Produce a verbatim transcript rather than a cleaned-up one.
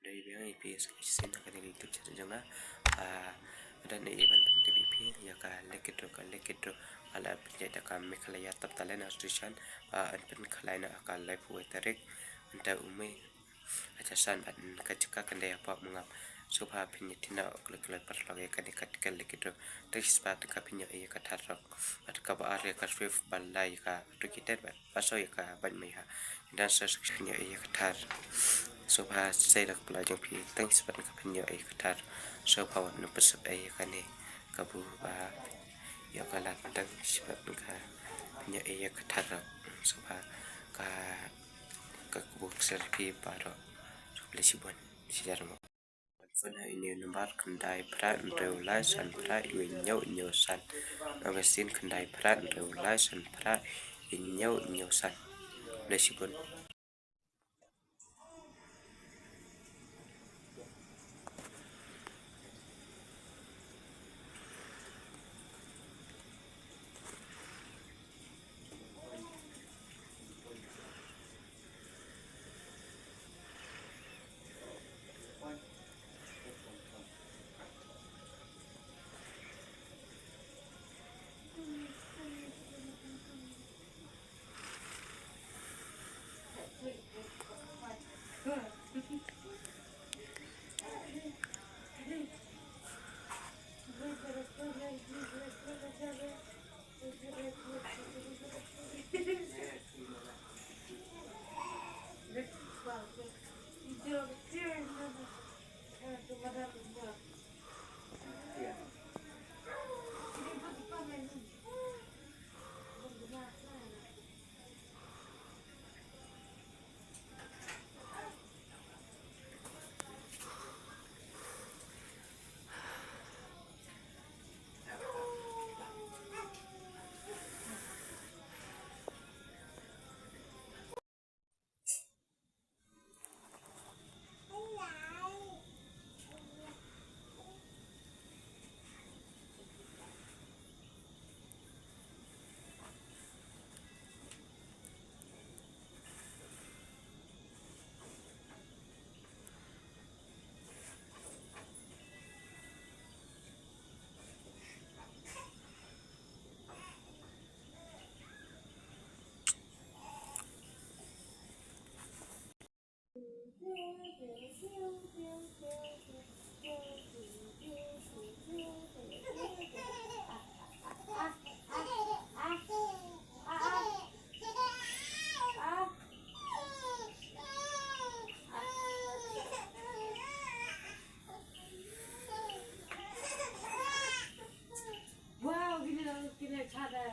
Dei biang ïa phi sa shisien ha kane ka YouTube channel jong nga. Ah, don ei ban pyntip ïa phi ïa ka lucky draw, ka lucky draw ba la pynjah da ka Meghalaya Top Talent Audition ba yn pynkhlaiñ noh ha ka laiphew wei tarik mynta u Mei. Hajan san bad ka jaka kan dei hapoh Mawngap. Sngewbha phin ïa tieng noh kloi kloi paralok ïa kane ka tiket lucky draw. Tang shispah tyngka phin ïoh ïa ka thad rock. Bad kaba ar ïa ka Swift, ba lai ïa ka Ricky Ten bad ba saw ïa ka bike Maiha. Dang sa shisien ïoh ïa ka thad. Sngewbha sei da ka pla jong phi, tang shispah tyngka phin ïoh ïa ka thad. Sngewbha wat nym pynsep ïa kane ka bor ba ïoh ka lad, tang shispah tyngka phin ïoh ïa ka thad rock. Sngewbha ka ka kbok selfie baroh. Khublei shibun. Shi jar mo. Phone ha ine i number khyndai phra hynriew lai san phra hynñiew hynñiew san. Number shisien khyndai phra hynriew lai san phra hynñiew hynñiew san. Khublei shibun. Wow, gini dong, gini cara.